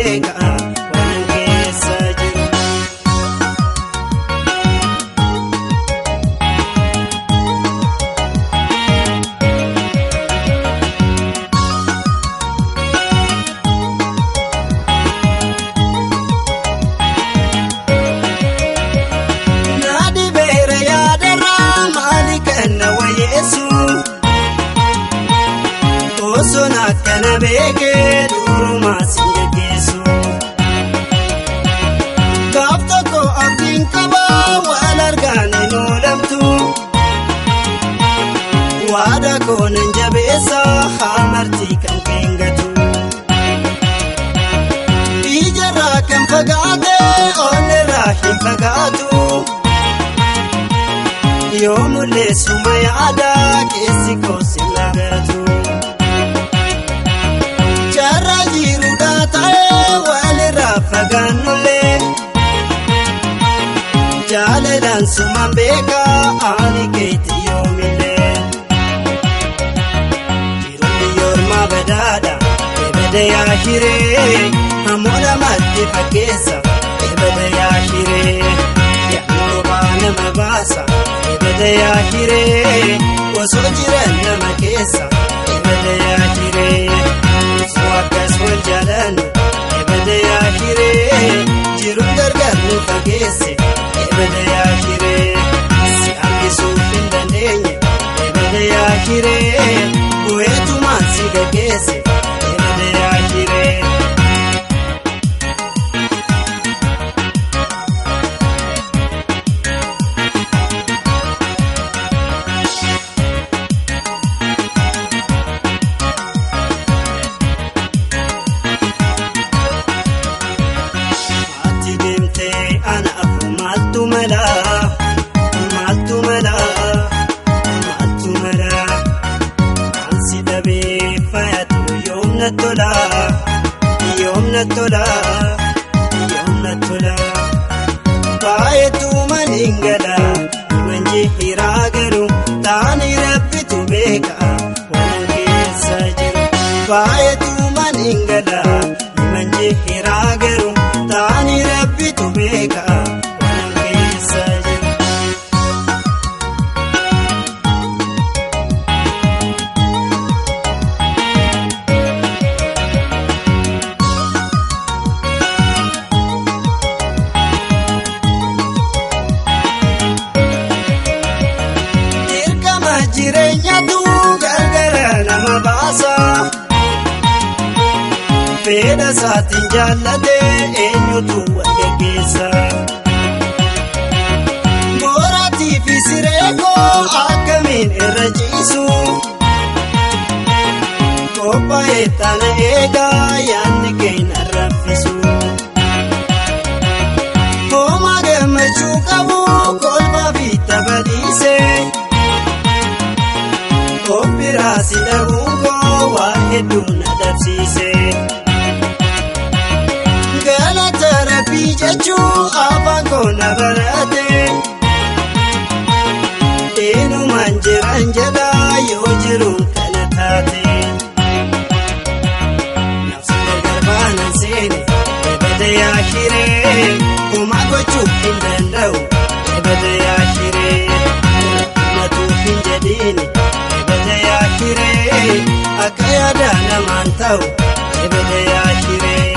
beeka waan keessa jiru. Naadi beera yaadarraa maali kenna wayyeessu? Osoon akkana beekee durumaa si geggeessu. Gaaf tokko abdiin qaba wal argaan hin oolamtu. Waada koonan jabeessa hamartii kan keengatu. Ijarraa kan fagaate onnirraa hin fagaatu. Yoo mul'eessuma yaada keessi koo si lagatu. Jaarraa jiruudhaa ta'ee walirraa fagaannullee. Jaalalaan sumaan beekaa ani keetti yoomillee. Jiruun biyyoormaa badaadha ebada yaa hiree ammoo lamatti fakkeessa ebada yaa hiree. Yaadni kophaa nama baasa ebada yaa hiree osoo jiran nama keessa ebada yaa hiree. Osoo akkas wal jaalannu ebada yaa hiree jiruun gargar nu fageesse ebada yaa hiree. Si hambisuuf hin dandeenye ebada yaa hiree bu'eetumaan si gaggeesse ebada yaa hiree. Ati deemtee anaaf maaltu mala maaltu mala maaltu mala ansi dhabee faayatu yoomna tola yoomna tola yoomna tola baay'eetu maniin gala manji hiraa garuu taani rabbitu beeka waan keessa jiru baay'eetu maniin gala manji hiraa garuu taani rabbitu beeka waan keessa jiru. Dirqama jireenyatu gargara nama baasa. Fedha isaatiin jaallate eenyutu wal geggeessa. Boraatii fi siree koo akkamiin irra ciisu? Qophaa'ee tana eegaa yaadni keenya raffisu. Homaa gammachuu qabu kolfaa fi tapha dhiisee. Of biraa si dhabuun koo waa hedduu na dhabsiise. Galata rabbii jechuu afaan koo na barate. Eenyumaan jiran jedha yoo jiruun kana taate. Nafsi gargar baanan seene ebada yaa hiree homaa gochuuf hin danda'u ebada yaa hiree. Ummatuuf hin jedhiini ebada yaa hiree akka yaada namaan ta'u ebada yaa hiree.